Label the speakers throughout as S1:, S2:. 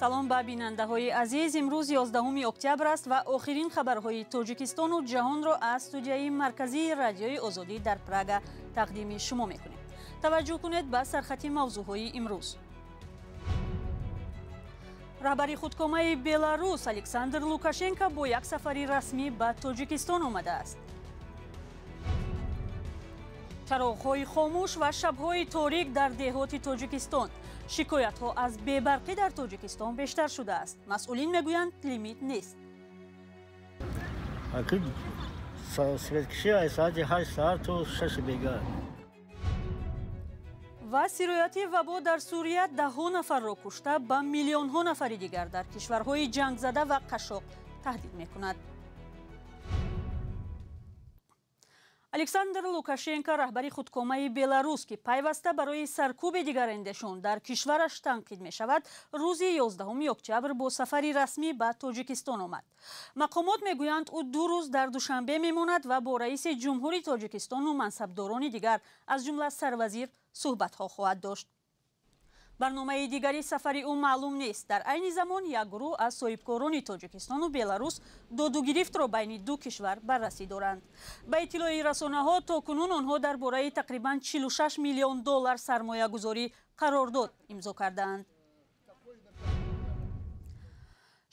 S1: Салом ба бинандаҳои азиз. Имрӯз 11 октябр аст ва охирин хабарҳои Тоҷикистону ҷаҳонро аз студияи марказии Радиои Озодӣ дар Прага тақдими шумо мекунем. Таваҷҷӯҳ кунед ба сархати мавзӯъҳои имрӯз. Раҳбари худкомаи Беларус Александр Лукашенко бо як сафари расмӣ ба Тоҷикистон омадааст. Чароғҳои хомӯш ва шабҳои торик дар деҳоти Тоҷикистон. Шикоятҳо аз бебарқӣ дар Тоҷикистон бештар шудааст. Масъулин мегӯянд, лимит нест.
S2: Светкишӣ аз соати 8 саҳар то 6 бегаҳ.
S1: Ва сирояти вабо дар Сурия даҳҳо нафарро кушта, ба миллионҳо нафари дигар дар кишварҳои ҷангзада ва қашшоқ таҳдид мекунад. Александр Лукашенко, раҳбари худкомаи Беларус, ки пайваста барои саркӯби дигарандешон дар кишвараш танқид мешавад, рӯзи 11 октябр бо сафари расмӣ ба Тоҷикистон омад. Мақомот мегӯянд, ӯ 2 рӯз дар Душанбе мемонад ва бо раиси ҷумҳури Тоҷикистону мансабдорони дигар, аз ҷумла сарвазир, суҳбатҳо хоҳад дошт. Барномаи дигари сафари ӯ маълум нест. Дар айни замон як гурӯҳ аз соҳибкорони Тоҷикистону Беларус додугирифтро байни ду кишвар баррасӣ доранд. Ба иттилои расонаҳо, то кунун онҳо дар бораи тақрибан 46 миллион доллар сармоягузорӣ қарордод имзо кардаанд.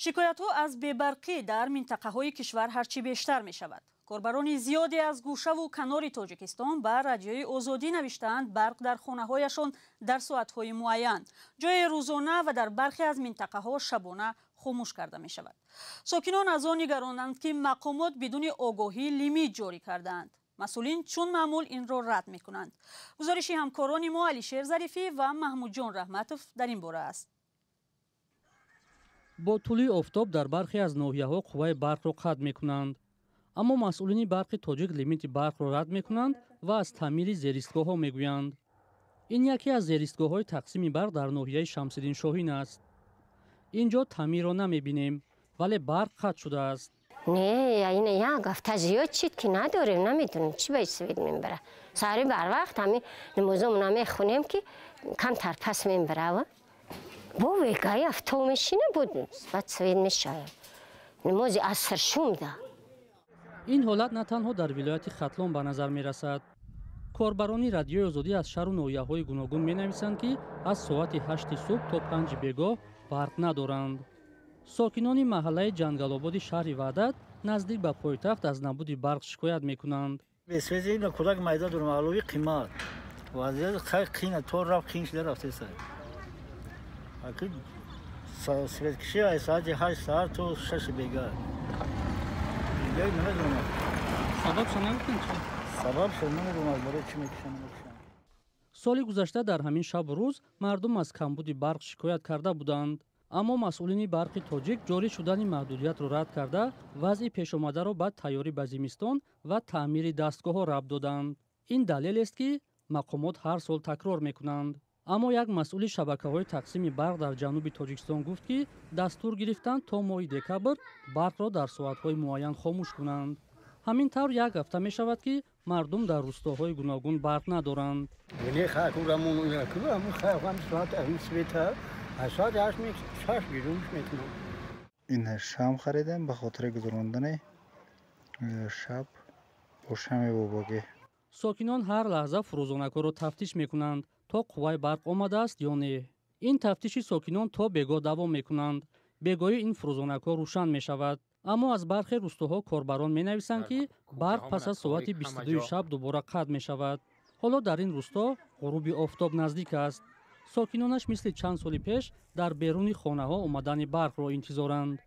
S1: Шикоятҳо аз бебарқӣ дар минтақаҳои кишвар ҳарчи бештар мешавад. Корбарони зиёде аз гӯшаву канори Тоҷикистон ба Радиои Озодӣ навиштаанд, барқ дар хонаҳояшон дар соатҳои муайян, ҷои рӯзона ва дар бархе аз минтақаҳо шабона хомӯш карда мешавад. Сокинон аз он нигаронанд, ки мақомот бидуни огоҳӣ лимит ҷорӣ кардаанд. Масъулин чун маъмул инро рад мекунанд. Гузориши ҳамкорони мо Алишер Зарифӣ ва Маҳмудҷон Раҳматов дар ин бора аст.
S3: Бо тӯли офтоб дар бархе аз ноҳияҳо қувваи барқро қатъ мекунанд. Аммо масъулини барқи тоҷик лимити барқро рад мекунанд ва аз таъмири зеристгоҳҳо мегӯянд. Ин яке аз зеристгоҳҳои тақсими барқ дар ноҳияи Шамсиддин Шоҳин аст. Ин ҷо таъмирро намебинем, вале барқ қатъ шудааст.
S4: Не, ина як ҳафта зиёд чид ки надорем, намедонем чӣ ба свет мебара. Саҳари барвақт ҳами намозомона мехонем, ки камтар пас мебарава. Бо вегаи авто мешина буд, баъд свет мешавад. Намози аср шумда.
S3: Ин ҳолат на танҳо дар вилояти Хатлон ба назар мерасад. Корбарони Радиои Озодӣ аз шаҳру ноҳияҳои гуногун менависанд, ки аз соати 8 субҳ то 5 бегоҳ барқ надоранд. Сокинони маҳаллаи Ҷангалободи шаҳри Ваҳдат наздик ба пойтахт аз набуди барқ шикоят мекунанд.
S2: Бесвези кӯдак майда дорам, алови қимат. Вазъият хай қина, то рафт қин шуда рафтеса. Светкишӣ аз соати 8 саҳар то 6 бегаҳ.
S3: Соли гузашта дар ҳамин шабу рӯз мардум аз камбуди барқ шикоят карда буданд. Аммо масъулини барқи тоҷик ҷорӣ шудани маҳдудиятро рад карда, вазъи пешомадаро ба тайёрӣ ба зимистон ва таъмири дастгоҳҳо рабт доданд. Ин далелест, ки мақомот ҳар сол такрор мекунанд. Аммо як масъули шабакаҳои тақсими барқ дар ҷануби Тоҷикистон гуфт, ки дастур гирифтанд то моҳи декабр барқро дар соатҳои муайян хомӯш кунанд. Ҳамин тавр як ҳафта мешавад, ки мардум дар рӯстоҳои гуногун барқ надоранд.
S5: Ин шам харидем ба хотири гузарондани шаб бо шами бобогӣ.
S3: Сокинон ҳар лаҳза фурӯзонакҳоро тафтиш мекунанд, то қувваи барқ омадааст ё не. Ин тафтиши сокинон то бегоҳ давом мекунанд. Бегоҳӣ ин фурӯзонакҳо рӯшан мешавад. Аммо аз бархе рӯстоҳо корбарон менависанд, ки барқ пас аз соати 22 шаб дубора қатъ мешавад. Ҳоло дар ин рӯсто ғуруби офтоб наздик аст. Сокинонаш мисли чанд соли пеш дар беруни хонаҳо омадани барқро интизоранд.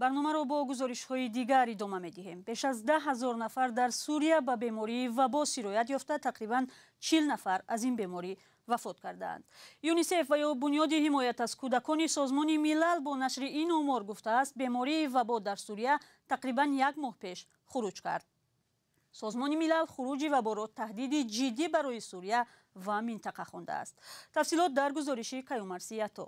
S1: Барномаро бо гузоришҳои дигар идома медиҳем. Беш аз 10 000 нафар дар Сурия ба бемории вабо сироят ёфта, тақрибан 40 нафар аз ин беморӣ вафот кардаанд. ЮНИСЕФ ва ё Бунёди ҳимоят аз кӯдакони Созмони Милал бо нашри ин омор гуфтааст, бемории вабо дар Сурия тақрибан як моҳ пеш хуруҷ кард. Созмони Милал хуруҷи ваборо таҳдиди ҷиддӣ барои Сурия ва минтақа хондааст. Тафсилот дар гузориши Каюмарси Ято.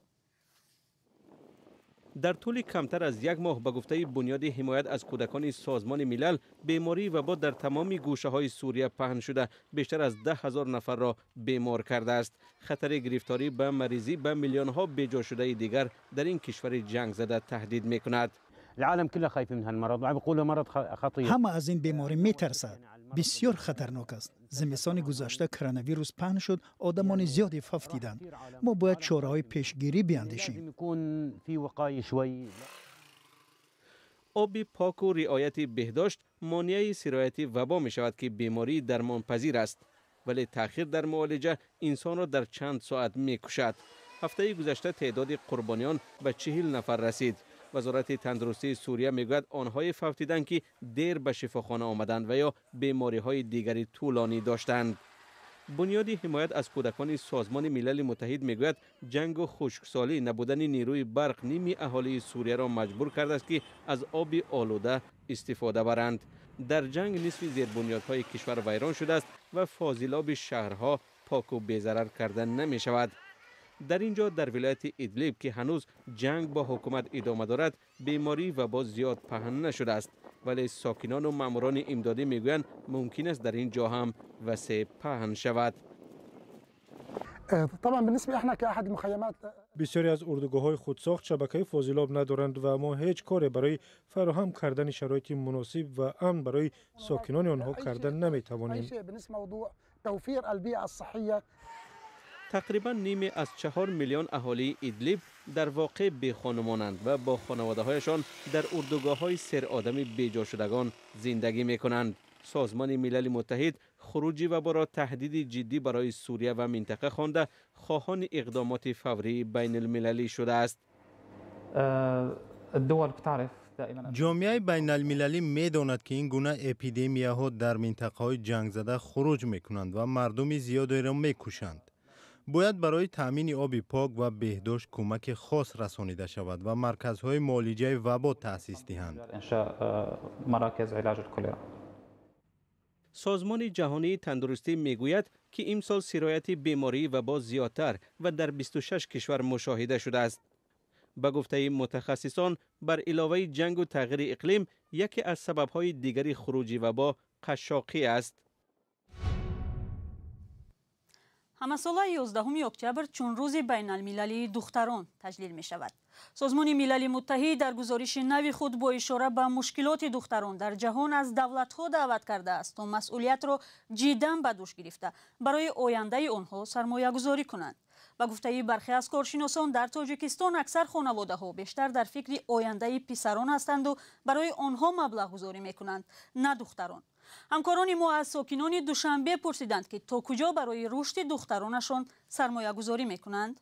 S6: Дар тӯли камтар аз як моҳ, ба гуфтаи Бунёди ҳимоят аз кӯдакони Созмони Милал, бемории вабо дар тамоми гӯшаҳои Сурия паҳн шуда, бештар аз 10,000 нафарро бемор кардааст. Хатари гирифторӣ ба маризӣ ба миллионҳо беҷошудаи дигар дар ин кишвари ҷангзада таҳдид мекунад.
S7: Ҳама аз ин беморӣ метарсад. Бисёр хатарнок аст. Зимистони гузашта коронавирус паҳн шуд, одамони зиёде фавтиданд. Мо бояд чораҳои пешгирӣ биандешем.
S6: Оби поку риояти беҳдошт монеаи сирояти вабо мешавад, ки бемории дармонпазир аст, вале таъхир дар муолиҷа инсонро дар чанд соат мекушад. Ҳафтаи гузашта теъдоди қурбониён ба 40 нафар расид. Вазорати тандурустии Сурия мегӯяд, онҳое фавтиданд, ки дер ба шифохона омаданд ва ё бемориҳои дигари тӯлонӣ доштанд. Бунёди ҳимоят аз кӯдакони Созмони Милали Муттаҳид мегӯяд, ҷангу хушксолӣ, набудани нерӯи барқ ними аҳолии Сурияро маҷбур кардааст, ки аз оби олуда истифода баранд. Дар ҷанг нисфи зербунёдҳои кишвар вайрон шудааст ва фозилоби шаҳрҳо поку безарар карда намешавад. Дар ин ҷо, дар вилояти Идлиб, ки ҳанӯз ҷанг бо ҳукумат идома дорад, бемории вабо зиёд паҳн нашудааст, вале сокинону маъмурони имдодӣ мегӯянд, мумкин аст дар ин ҷо ҳам васеъ паҳн шавад.
S8: Бисёре аз урдугоҳҳои худсохт шабакаи фозилоб надоранд ва мо ҳеҷ коре барои фароҳам кардани шароити муносиб ва амн барои сокинони онҳо карда наметавонем.
S6: Тақрибан ниме аз 4 миллион аҳолии Идлиб дар воқеъ бехонумонанд ва бо хонаводаҳояшон дар урдугоҳҳои серодами беҷошудагон зиндагӣ мекунанд. Созмони Милали Муттаҳид хуруҷи ваборо таҳдиди ҷиддӣ барои Сурия ва минтақа хонда, хоҳони иқдомоти фаврии байналмилалӣ шудааст.
S9: Ҷомеаи байналмилалӣ медонад, ки ин гуна эпидемияҳо дар минтақаҳои ҷангзада хуруҷ мекунанд ва мардуми зиёдеро мекушанд. Бояд барои таъмини оби пок ва беҳдошт кӯмаки хос расонида шавад ва марказҳои муолиҷаи вабо таъсис диҳанд.
S6: Созмони Ҷаҳонии Тандурустӣ мегӯяд, ки имсол сирояти бемории вабо зиёдтар ва дар 26 кишвар мушоҳида шудааст. Ба гуфтаи мутахассисон, бар иловаи ҷангу тағйири иқлим, яке аз сабабҳои дигари хуруҷи вабо қашшоқӣ аст.
S1: Ҳамасола 11 октябр чун рӯзи байналмилалии духтарон таҷлил мешавад. Созмони Милали Муттаҳид дар гузориши нави худ бо ишора ба мушкилоти духтарон дар ҷаҳон аз давлатҳо даъват кардааст, то масъулиятро ҷиддан ба дӯш гирифта, барои ояндаи онҳо сармоягузорӣ кунанд. Ба гуфтаи бархе аз коршиносон, дар Тоҷикистон аксар хонаводаҳо бештар дар фикри ояндаи писарон ҳастанду барои онҳо маблағгузорӣ мекунанд, на духтарон. Ҳамкорони мо аз сокинони Душанбе пурсиданд, ки то куҷо барои рушди духтаронашон сармоягузорӣ мекунанд.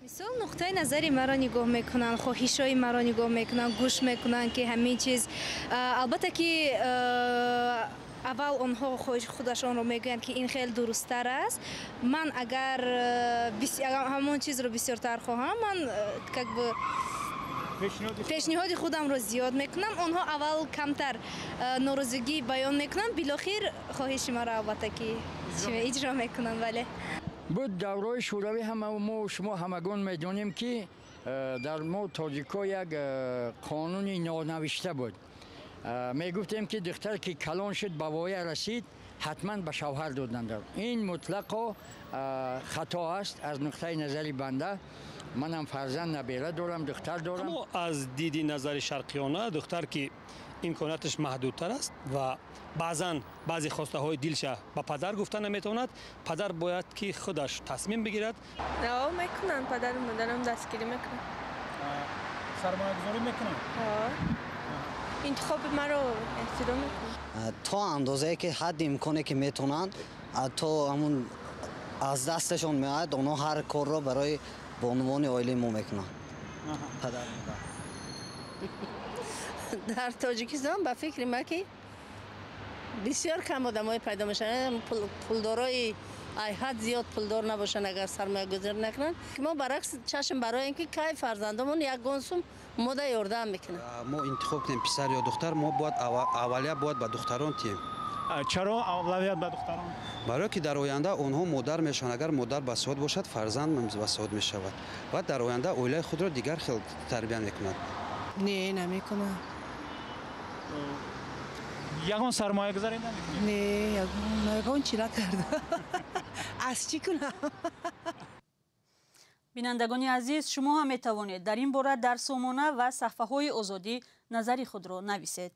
S10: Мисол, нуқтаи назари маро нигоҳ мекунанд, хоҳишҳои маро нигоҳ мекунанд, гӯш мекунанд, ки ҳамин чиз. Албатта ки аввал онҳо хоҳиши худашонро мегӯянд, ки ин хеле дурусттар аст. Ман агар ҳамон чизро бисёртар хоҳам, ман как бы пешниҳоди худамро зиёд мекунам. Онҳо аввал камтар норозигӣ баён мекунанд, билохир хоҳиши маро албатта ки иҷро мекунанд. Вале
S11: буд давраи Шӯравӣ, ҳама мо шумо ҳамагон медонем, ки дар мо тоҷикҳо як қонуни нонавишта буд. Мегуфтем, ки духтар ки калон шуд, ба воя расид, ҳатман ба шавҳар доданд. Ин мутлақо хато аст аз нуқтаи назари банда. Манам фарзанд набера дорам, духтар дорам.
S12: Аммо аз диди назари шарқиёна, духтар ки имконияташ маҳдудтар аст ва баъзан баъзе хостаҳои дилша ба падар гуфта наметавонад, падар бояд ки худаш тасмим бигирад.
S13: Мекунанд, падару модарам дастгирӣ мекунанд.
S5: Сармоягузорӣ мекунанд?
S13: Интихоби маро эҳтиром мекунанд.
S14: То андозае ки ҳадди имконе ки метавонанд, то ҳамун аз дасташон меояд, онҳо ҳар корро барои бонувони оилаи мо мекунанд. Падар модар.
S15: Дар Тоҷикистон ба фикри ман, ки бисёр кам одамое пайдо мешаванд, пулдорои айҳад зиёд пулдор набошанд, агар сармоягузорӣ накунанд. Мо баръакс чашм бароем, ки кай фарзандомон ягон сум мода ёрдам мекунанд.
S16: Мо интихоб кунем писар ё духтар, мо бояд аввалия бояд ба духтарон тием.
S5: Чаро авлавият ба духтарон?
S16: Барое ки дар оянда онҳо модар мешаванд. Агар модар басавод бошад, фарзанд басавод мешавад ва дар оянда оилаи худро дигар хел тарбия мекунад.
S17: Не, намекунам.
S5: Ягон сармоягузорӣ намекунед?
S17: Не, ягон чӣ накардам. Аз чӣ кунам?
S1: Бинандагони азиз, шумо ҳам метавонед дар ин бора дар сомона ва саҳфаҳои Озодӣ назари худро нависед.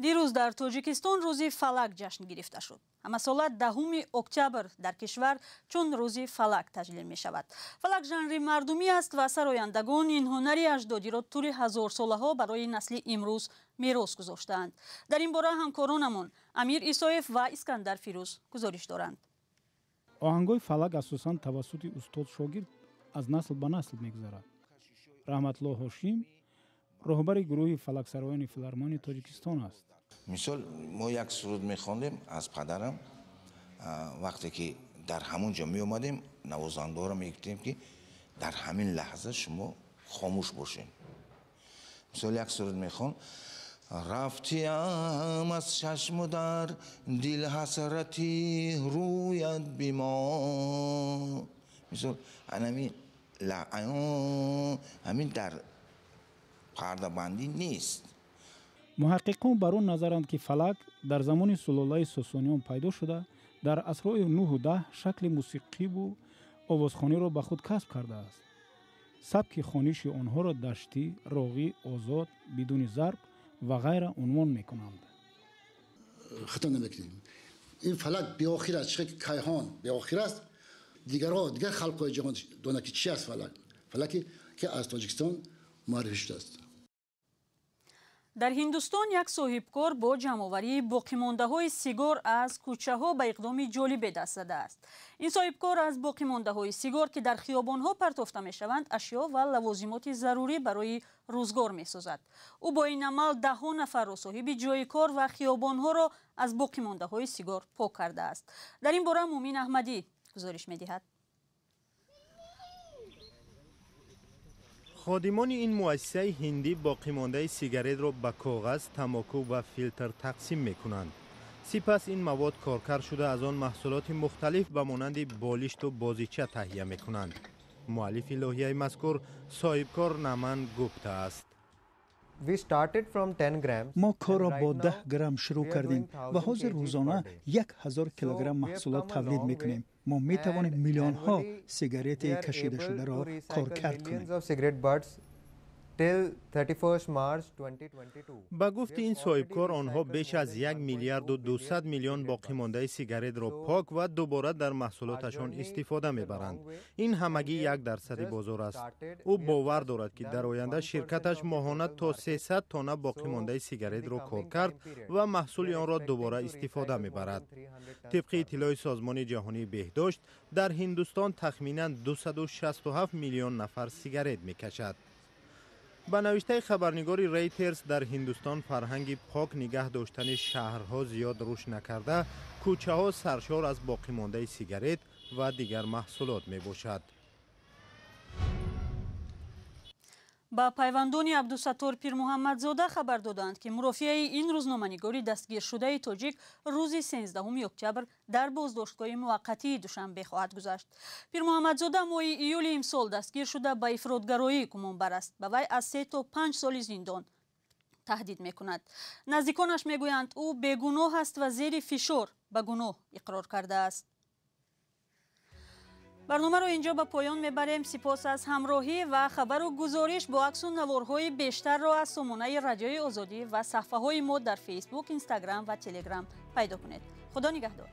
S1: Дирӯз дар Тоҷикистон рӯзи фалак ҷашн гирифта шуд. Ҳамасола 10 октябр дар кишвар чун рӯзи фалак таҷлил мешавад. Фалак жанри мардумӣ аст ва сарояндагон ин ҳунари аҷдодиро тӯли ҳазорсолаҳо барои насли имрӯз мерос гузоштаанд. Дар ин бора ҳамкоронамон Амир Исоев ва Искандар Фирӯз гузориш доранд.
S5: Оҳангҳои фалак асосан тавассути устод шогирд аз насл ба насл мегузарад. Раҳматулло Ҳошим роҳбари гурӯҳи фалаксароёни филармонии Тоҷикистон аст.
S18: Мисол, мо як суруд мехондем аз падарам. Вақте ки дар ҳамон ҷо меомадем, навозандаҳоро мегуфтем, ки дар ҳамин лаҳза шумо хомӯш бошед. Мисол, як суруд мехон: рафтиям аз чашму дар дил ҳасрати рӯят бимо. Мисол, ҳамин дар пардабандӣ нест.
S5: Муҳаққиқон бар он назаранд, ки фалак дар замони сулолаи сосониён пайдо шуда, дар асрҳои 9-10 шакли мусиқиву овозхониро ба худ касб кардааст. Сабки хониши онҳоро даштӣ, роғӣ, озод, бидуни зарб ва ғайра унвон мекунанд.
S19: Хато намекунем. Ин фалак беохир аст, чӣ кайҳон беохир аст. Дигарҳо, дигар халқҳои ҷаҳон донанд, ки чи аст фалак. Фалаке ки аз Тоҷикистон муаррифӣ шудааст.
S1: Дар Ҳиндустон як соҳибкор бо ҷамъоварии боқимондаҳои сигор аз кӯчаҳо ба иқдоми ҷолибе даст задааст. Ин соҳибкор аз боқимондаҳои сигор, ки дар хиёбонҳо партофта мешаванд, ашё ва лавозимоти зарурӣ барои рӯзгор месозад. Ӯ бо ин амал даҳҳо нафарро соҳиби ҷойи кор ва хиёбонҳоро аз боқимондаҳои сигор пок кардааст. Дар ин бора Мумин Аҳмадӣ гузориш медиҳад.
S9: Ходимони ин муассисаи ҳиндӣ боқимондаи сигаретро ба коғаз, тамоку ва филтр тақсим мекунанд. Сипас ин мавод коркард шуда аз он маҳсулоти мухталиф ба монанди болишту бозича таҳия мекунанд. Муаллифи лоҳияи мазкур соҳибкор Наман Гупта аст.
S7: Мо корро бо 10 грамм шурӯъ кардем ва ҳозир рӯзона 1000 килограмм маҳсулот тавлид мекунем. Мо метавонем миллионҳо сигарети кашидашударо коркард кунем.
S9: Ба гуфти ин соҳибкор, онҳо беш аз 1 миллиарду 200 миллион боқимондаи сигаретро пок ва дубора дар маҳсулоташон истифода мебаранд. Ин ҳамагӣ 1% бозор аст. Ӯ бовар дорад, ки дар оянда ширкаташ моҳона то 300 тонна боқимондаи сигаретро коркард ва маҳсули онро дубора истифода мебарад. Тибқи иттилои Созмони ҷаҳонии беҳдошт, дар Ҳиндустон тахминан 267 миллион нафар сигарет мекашад. Ба навиштаи хабарнигори Рейтерс, дар Ҳиндустон фарҳанги пок нигаҳ доштани шаҳрҳо зиёд рушд накарда, кӯчаҳо саршор аз боқимондаи сигарет ва дигар маҳсулот мебошад.
S1: Ба пайвандони Абдусаттор Пирмуҳаммадзода хабар доданд, ки мурофиаи ин рӯзноманигори дастгиршудаи тоҷик рӯзи 13 октябр дар боздоштгоҳи муваққатии Душанбе хоҳад гузашт. Пирмуҳаммадзода моҳи июли имсол дастгир шуда ба ифротгароӣ гумонбар аст. Ба вай аз 3 то 5 соли зиндон таҳдид мекунад. Наздиконаш мегӯянд, ӯ бегуноҳ аст ва зери фишор ба гуноҳ иқрор кардааст. Барномаро инҷо ба поён мебарем. Сипос аз ҳамроҳӣ ва хабару гузориш бо аксу наворҳои бештарро аз сомонаи Радиои Озодӣ ва саҳфаҳои мо дар Фейсбук, Инстаграм ва Телеграм пайдо кунед. Худо нигаҳдор.